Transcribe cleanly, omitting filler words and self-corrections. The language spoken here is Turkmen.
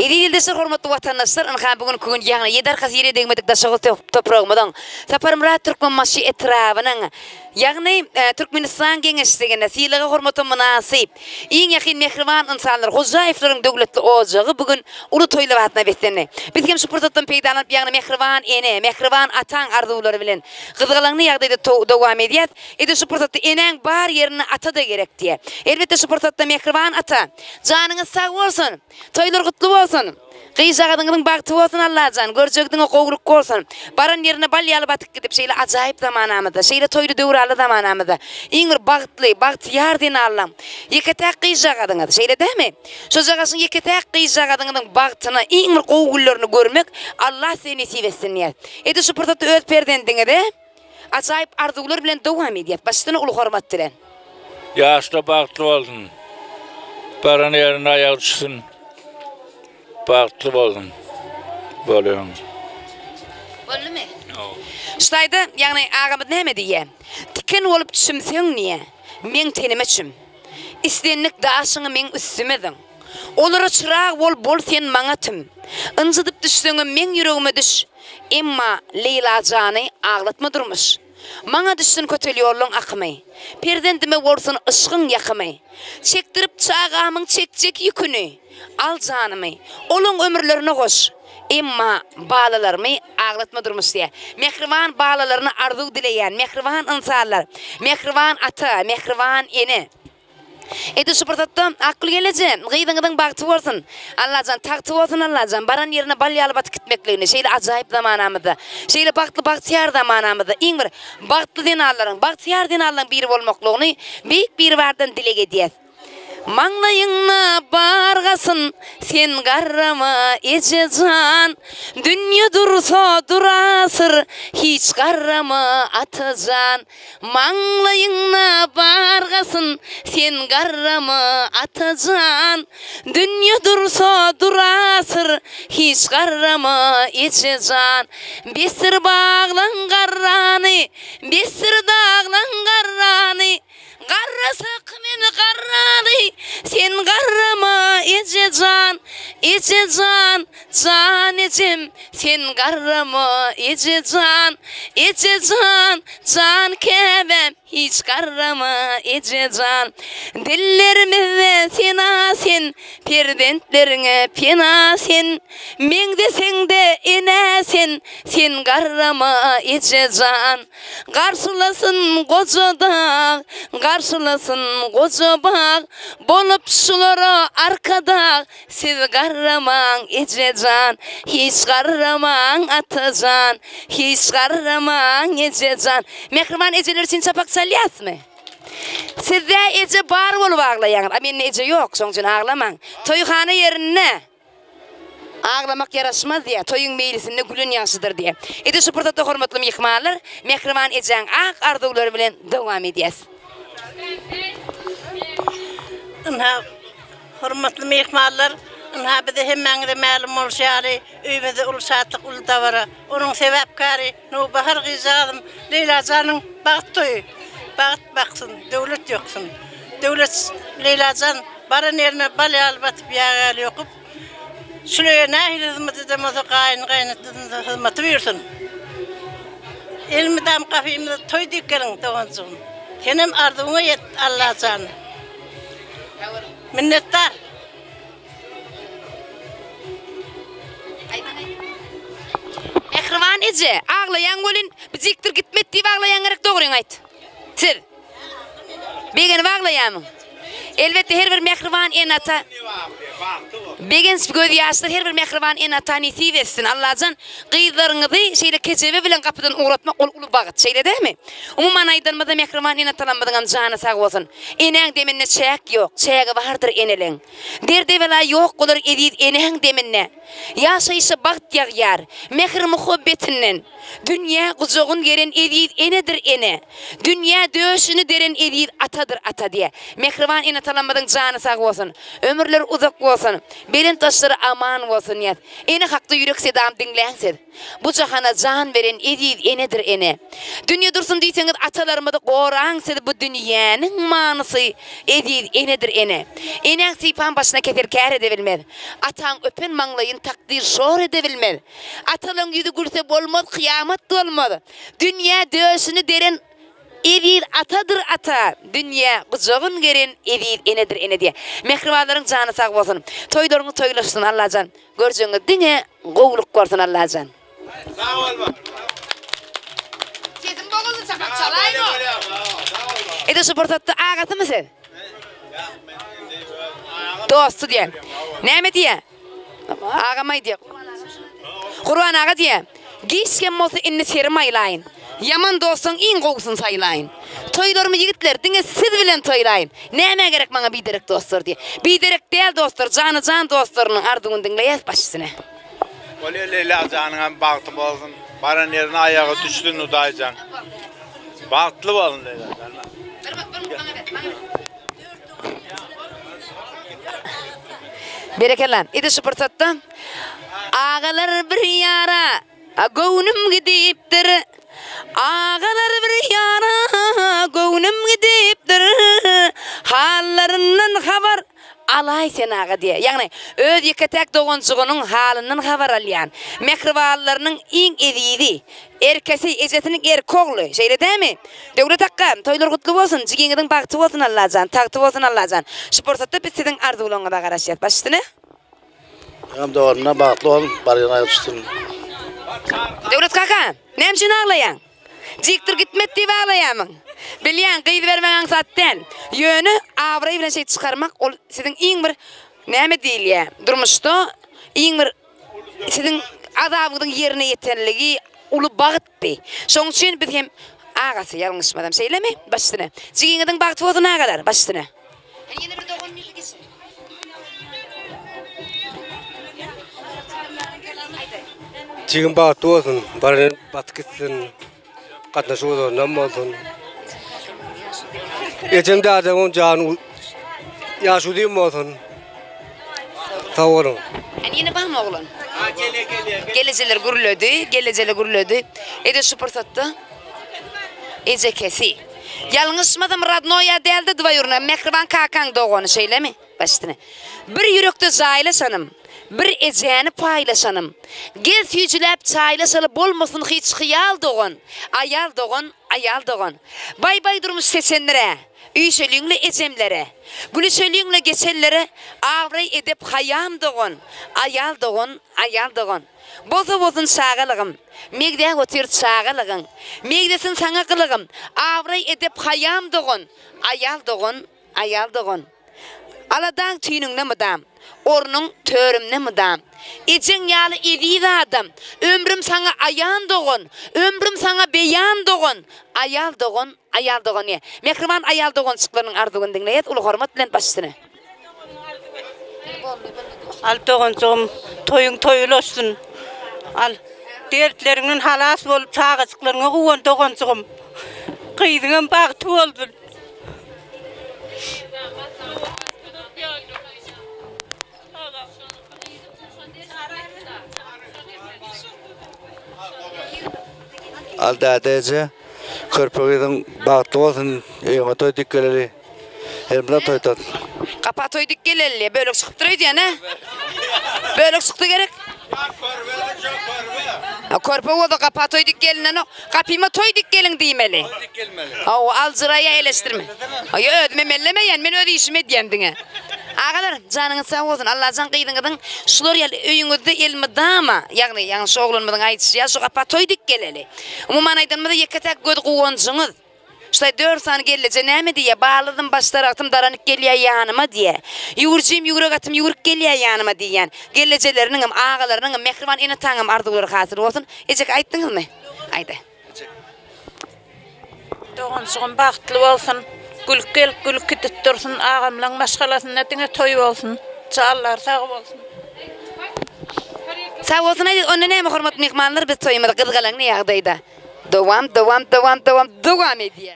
Eziz ildeşler, hormatly watandaşlar, ynha bu günki gün ýagny ýedi arkasy ýere degmedik Daşoguz topragymyzyň Saparmyrat Türkmenbaşy etrabynyň ýagny Türkmenistan geňeşliginde sylaga hormata mynasyp iň ýakyn mähriban ynsanlar Hojaýewleriň döwletli ojagy bu gün uly toý lybasyna beslendi. Biz hem şu pursatdan peýdalanyp ýagny mähriban ene, mähriban ataň arzuwlary bilen gyzgalaňly ýagdaýda dowam edýäs. Edil şu pursatda enäň bar ýerinde ata-da gerek diýýär. Elbetde şu pursatda mähriban ata, janyňyz sag bolsun! Toýlar gutly bolsun! Gyzjagazyňyzyň bagty bolsun Allajan, görjegi diňe gowulyk bolsun! Baran ýerine bal ýaly batyp gidip şeýle ajaýyp zamanamyzda, şeýle toýly döwranly zamanamyzda iň bir bagtly, bagtyýar zenanlaň ýeke-täk gyzjagazyňyz, şeýle dämi? Şojagaşyň ýeke-täk gyzjagazyňyzyň bagtyna iň bir gowy günlerini görmek Allah size nesip etsin diýýäs. Edil şu pursatda öz perzendiňize Ajaýyp arzuwlar bilen dowam edýäs. Başysyna uly hormat bilen. Ýaşda bagtly bolsun. Baran ýerinde aýagy düşsün. Bagtly bolsun. Bolýan. Boldumy? Şu taýda ýagny agamyz näme diýýä? Tiken bolup çümseň diýýä, meň tenime çüm. Islendik daşyňy meň üstüme zyň. Olara çyrag bol, bol sen maňa tüm. Ynjydyp düşseňem meň ýüregime düş. Emma Leýla jany aglatma durmuş. Maňa düşsün kötel ýollaň akymy. Perzendime bolsun yşgyň ýakymy. Çekdirip çagamyň çekjek ýüküni. Al janymy, olaň ömürlerine goş. Emma balalarymy aglatma durmuş diýýär. Mähriban balalaryna arzuw dileýän mähriban ynsanlar, mähriban ata, mähriban ene. Edil şu pursatda Akgül gelneje, gyzyňyzyň bagty bolsun. Allajan tagty bolsun Allajan, baran ýerine bal ýaly batyp gitmekligini, şeýle ajaýyp zamanamyzda, şeýle bagtly bagtyýar zamanamyzda iň bir bagtly zenanlaryň, bagtyýar zenanlaryň biri bolmaklygyny Beýik Biribardan dileg edýäs. Maňlaýyňda bar gasyn, sen garrama eje jan, Dünýe dursa durasyr, hiç garrama ata jan. Maňlaýyňda bar gasyn, sen garrama ata jan, Dünýe dursa durasyr, hiç garrama eje jan. Besdir baglaň garrany, besdir daglaň garrany, Garrasak men garraly, sen garrama eje jan, Eje jan, jan ejem, sen garrama eje jan, Eje jan, jan käbäm, hiç garrama eje jan. Dillerimizde sena sen, perzentleriňe pena sen, Meňzeseň-de enä sen, sen garrama eje jan. Garşylasyn goja dag, garşylasyn goja bag, Bolup şulara arkadag, siz garramaň eje jan, Hiç garramaň ata jan, hiç garramaň eje jan. Mähriban ejeler üçin çapak çalýasmy? Sizde eje bar bolup aglaýaňyz, a mende eje ýok, şoň üçin aglamaň. Toýhana ýerinde. Aglamak ýaraşmaz diýýär, toýuň meýlisinde gülen ýagşydyr diýýär. Edil şu pursatda hormatly myhmanlar, mähriban ejäň ak arzuwlary bilen dowam edýäs. Ynha, hormatly myhmanlar, ynha bize hemmäňize mälim bolşy ýaly, öýümizde uly şatlyk, uly dabara. Onuň sebäpkäri Nowbahar gyzjagazym Leýla janyň bagt toýy. Bagt baksyn, döwlet ýoksun. Döwlet Leýla jan baran ýerine bal ýaly batyp, ýag ýaly ýokup, şul öýe nähili hyzmat eden bolsa gaýyn gaýynatasynda hyzmaty buýursyn. Elmydam gapymyza toý diýip geliň doganjygym. Senem arzuwyňa ýet Allajan. Minnetdar. Mähriban eje, aglaýaň welin, bijikdir gitmet diýip aglaýaň gerek dogryňy aýt. Siz. Begenip aglaýarmyň? Elbetde her bir mähriban ene-ata Begenç göz ýaşlar her bir mähriban ene-ata nesip etsin. Allajan gyzlaryňyzy şeýle kejebe bilen gapydan ugratmak ol uly bagt. Şeýle dälmi? Umuman aýdanymyzda mähriban ene-atalarymyzyňam jany sag bolsun. Enäň deminde çäk ýok, çägi bardyr eneleň. Derde-bela ýok bolar eziz enäň deminde. Ýaşaýşa bagt ýagýar, mähir-muhabbetinden. Dünýä gujagyn geren eziz enedir ene. Dünýä döşüni deren eziz atadyr ata diýýär. Mähriban ene-atalarymyzyň jany sag bolsun, ömürleri uzak bolsun. bolsun. Belent başlary aman bolsun diýýäs. Ene hakda ýürek sedam diňläň siz. Bu jahana jan beren eziz enedir ene. Dünýe dursun diýseňiz atalarymyzy goraň siz bu dünýäniň manysy eziz enedir ene. Enäň sypan başyna kesel kär edebilmez. Ataň öpen maňlaýyn takdyr şor edebilmez. Atalaň ýüzi gülse bolmaz kyýamat bolmaz. Dünýä döşüni deren Eziz atadyr ata, dünýä gujagyn geren eziz enedir ene diýýär. Mähribanlaryň jany sag bolsun. Toýlaryňyz toýlaşsyn Allajan. Görjegiňiz diňe gowulyk bolsun Allajan. Sag bol bar. Sesim boguldy çapak çalaýyn. Ede şu pursatda agasymy siz? Dosty diýýär. Näme diýýär? Agam aýdýar. Gurban aga diýýär, Giç hem bolsa indi serim aýlaýyn. Ýaman dostlaň iň gowusyny saýlaýyn. Toýlarymy ýigitler, diňe siz bilen toýlaýyn. Nämä gerek maňa biderek dostlar diýýär. Biderek däl dostlar, jana-jan dostlarynyň arzuwyny diňleýäs baş üstüne. Bolýa Leýla janyňam bagty bolsun. Baran ýerine aýagy düşsün Hudaýjan. Bagtly bolsun Leýla jan. Berekella. Indi şu pursatda Agalar bir ýara göwnüm gidipdir. Agalar bir ýara göwnüm gidipdir. Hallaryndan habar alaý sen aga diýýär. Ýagny öz ýeke-täk doganjygynyň halyndan habar alýan, mähribanlarynyň iň ezizi, Erkesi, ejesiniň erki ogly, şeýle dämi? Döwlet akga, toýlar gutly bolsun, jigiňiziň bagty bolsun Allajan, tagty bolsun Allajan. Şu pursatda biz siziň arzuwlaryňyza garaşýas. Baş üstüne. Meňem doganymdan bagtly bol, barýan aýak düşsün. Döwlet kaka, näme üçin aglaýaň? Jikdir gitmet diýip aglaýamyň? Bilýän, gyz bermek aňsat däl. Ýöne abraý bilen şeýdip çykarmak ol siziň iň bir näme diýilýär, durmuşda iň bir Siziň azabyňyzyň ýerine ýetenligi uly bagtdy. Şonuň üçin biz hem agasy ýalňyşmasam şeýlemi? Baş üstüne. Jigiňiziň bagty bolsun agalar, baş üstüne. Hany ýene bir dogan ýüzi geçin. Jigim bagtly bolsun, baran batyp gitsin, gatnaşyk uzagyndan bolsun. Ejem dädemiň jany ýaşy uzyn bolsun. Sag boluň. Hany ýene barmy oglan? Gelejeler gürledi, gelejeler gürledi. Ede şu pursatda ejekesi. Ýalňyşmasam radnoýa däldi dwaýurna mähriban kakaň dogany şeýlemi? Baş üstüne. Bir ýürekde jaýlaşanym, Bir ejäni paýlaşanym. Gel süýjüläp çaýlaşaly bolmasyn hiç hyýal dogan, Aýal dogan, aýal dogan. Baý-baý durmuş seçenlere, Üýşeliňle ejemlere. Gülüşeliňle geçenlere, Abraý edep haýam dogan, Aýal dogan, aýal dogan. Bolsa bolsun çagalygym, Megzäp otyr çagalygyň. Megzesin saňa gylygym, Abraý edep haýam dogan, Aýal dogan, Aýal dogan. Aladaň tüýnüňde mydam, Ornuň törümde mydam. Ejeň ýaly eziz adam, Ömrüm saňa aýan dogan, Ömrüm saňa beýan dogan. Aýal dogan, aýal dogan diýýär. Mähriban aýal doganjyklarynyň arzuwyny diňleýäs uly hormat bilen baş üstüne. Al doganjygym, toýuň toý ulaşsyn. Al, dertleriňden halas bolup, çagajyklaryňa guwan doganjygym. Gyzyňam bagty bolsun. Al däde eje, körpe gyzyň bagtly bolsun, öýüňe toý dik geleli. Elmydam toý tat. Gapa toý dik geleli, bölek çykypdyr öýdýän hä? Bölek çykdy gerek? Körpe bolsa gapa toý dik gelinenok. Gapyma toý dik geliň diýmeli. Hawa, aljyraýa eleşdirme. Aý, özüm emellemeýän, men öz işimi edýän diňe. Agalar, janyňyz sag bolsun, Allajan gyzyňyzyň şular ýaly öýüňizde elmydama, ýagny, ýagny şu oglanymyzyň aýdyşy ýaly şu gapa toý dik geleli. Umuman aýdanymyzda ýeke-täk göz guwanjyňyz. Şutaý dört sany gelleje näme diýýä, Balydym, baş daragtym daranyp gelýä ýanyma diýýä. Ýüwürjim, ýüwrek atym ýüwrüp gelýä ýanyma diýýän. Gellejeleriniňem, agalarynyňam, mähriban ene-ataňam arzuwlary hasyl bolsun. Ejeke aýtdyňyzmy? Aýda. Doganjygym bagtly bolsun. Gülüp gelip gülüp gidip dursun. Agamlaň maşgalasynda diňe toý bolsun. Janlary sag bolsun. Sag bolsun aýda. Onda näme hormatly myhmanlar biz toýumyzy gyzgalaňly ýagdaýda dowam dowam dowam dowam dowam edýäs.